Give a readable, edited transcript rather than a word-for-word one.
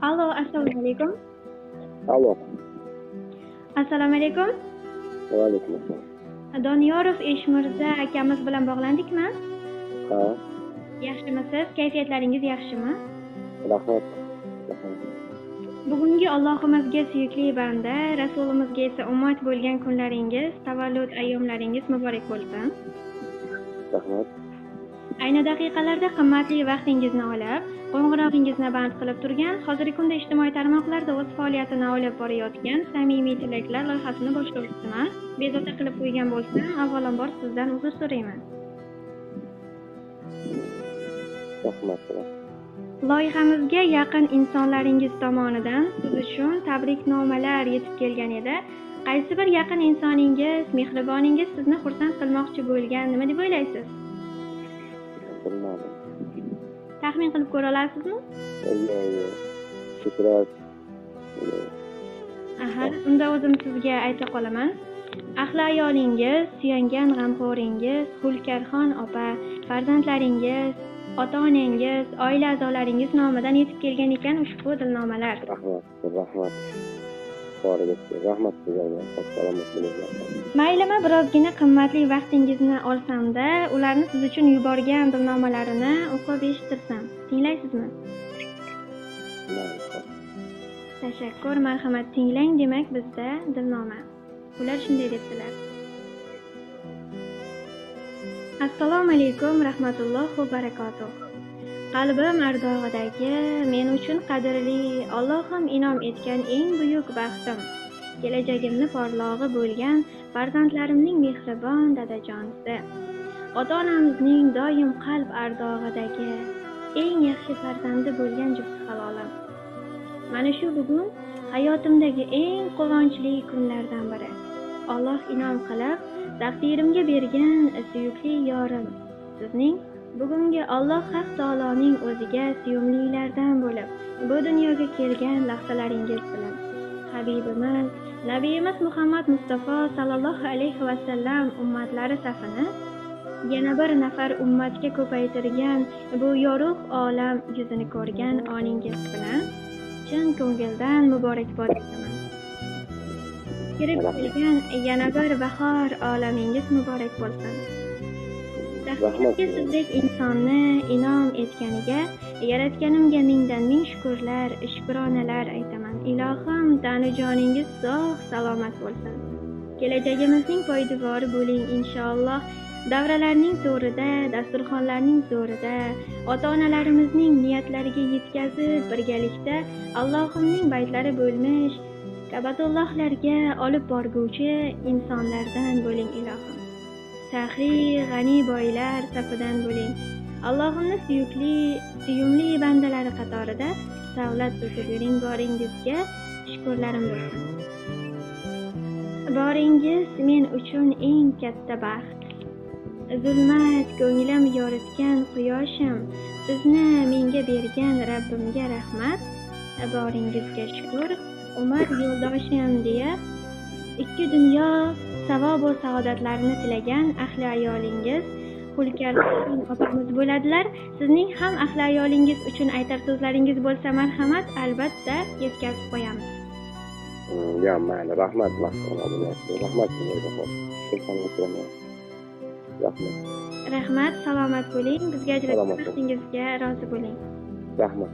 Alo, assalomu alaykum. Alo. Assalomu alaykum. Va alaykum assalom. Doniyorov Eshmirza akamiz bilan bog'landikmi? Ha. Yaxshimisiz? Kayfiyatlaringiz yaxshimi? Rahmat. Bugungi Allohimizga suyukli banda, Rasulimizga esa ummat bo'lgan kunlaringiz, tavallud ayyomlaringiz muborak bo'lsin. Rahmat. Ayni daqiqalarda qimmatli vaqtingizni olib, qo'ng'irog'ingizni band qilib turgan, hozirgi kunda ijtimoiy tarmoqlarda o'z faoliyatini olib borayotgan samimiy tilaklar loyihasini boshlovchisiman. Bezovta qilib qo'ygan bo'lsam, avvalambor sizdan uzr so'rayman. Rahmat. Loyihamizga yaqin insonlaringiz tomonidan siz uchun tabriknomalar yetib kelgan edi. Qaysi bir yaqin insoningiz, mehriboningiz sizni xursand qilmoqchi bo'lgan, nima deb o'ylaysiz? Bilmadim. Taxmin qilib ko'ra olasizmi? Yo'q, yo'q. Aha, unda o'zim sizga ayta qolaman. Ahli ayolingiz, suyangan g'amxo'ringiz, Hulkarxon opa, farzandlaringiz, ota-onangiz, oila a'zolaringiz nomidan yetib kelgan ekan ushbu dilnomalar. Rahmat, rahmat. Rahmat sizlarga. Salomat bo'linglar. Maylimi, birozgina qimmatli vaqtingizni olsamda, ularni siz uchun yuborgan dilnomalarini o'qib eshittirsam. Tinglaysizmi? Mayli. Tashakkur, marhamat, tinglang. Demak, bizda dilnoma. Ular shunday debdilar. Assalomu alaykum rahmatullohi va barakotuh. Qalbim ardog'idagi men uchun qadrli, Allohim inom etgan eng buyuk baxtim, kelajagimni porlog'i bo'lgan farzandlarimning mehribon dadajonisi, ota-onamizning doim qalb ardog'idagi eng yaxshi farzandi bo'lgan jufti halolim. Mana shu bugun hayotimdagi eng quvonchli kunlardan biri. Alloh inom qilib, taqdirimga bergan suyukli yorim sizning bugungi Alloh Haq taoloning o'ziga suyumlilardan bo'lib, bu dunyoga kelgan lahzalaringiz bilan Habibimiz, Nabiyimiz Muhammad Mustafa sallallohu alayhi va sallam ummatlari safini yana bir nafar ummatga ko'paytirgan bu yorug' olam yuzini ko'rgan oningiz bilan chin ko'ngildan muborakbod etaman. Kirib kelgan yana bir bahor olamingiz muborak bo'lsin. Taqdirimga sizdek insonni inom etganiga yaratganimga mingdan ming shukurlar, shukronalar aytaman. Ilohim, tanu joningiz sog' salomat bo'lsin. Kelajagimizning poydevori bo'ling inshaalloh. Davralarning to'rida, dasturxonlarning zo'rida, ota-onalarimizning niyatlariga yetkazib, birgalikda Allohimning baytlari bo'lmish Kabatullohlarga olib borguvchi insonlardan bo'ling ilohim. Saxiy, g'ani boylar safidan bo'ling. Allohimni suyukli, suyumli bandalari qatorida savlat to'kib yuring. Boringizga shukurlarim bo'lsin. Boringiz men uchun eng katta baxt. Zulmat ko'nglim yoritgan quyoshim, sizni menga bergan Rabbimga rahmat. Boringizga shukur, umr yo'ldoshim deya ikki dunyo savob va saodatlarini tilagan ahli ayolingiz Hulkarxon opamiz bo'ladilar. Sizning ham ahli ayolingiz uchun aytar so'zlaringiz bo'lsa, marhamat, albatta yetkazib qo'yamiz. Ya, mayli, rahmat, rahmat sizlarga. Rahmat. Rahmat, salomat bo'ling. Bizga ajratgan vaqtingizga rozi bo'ling. Rahmat.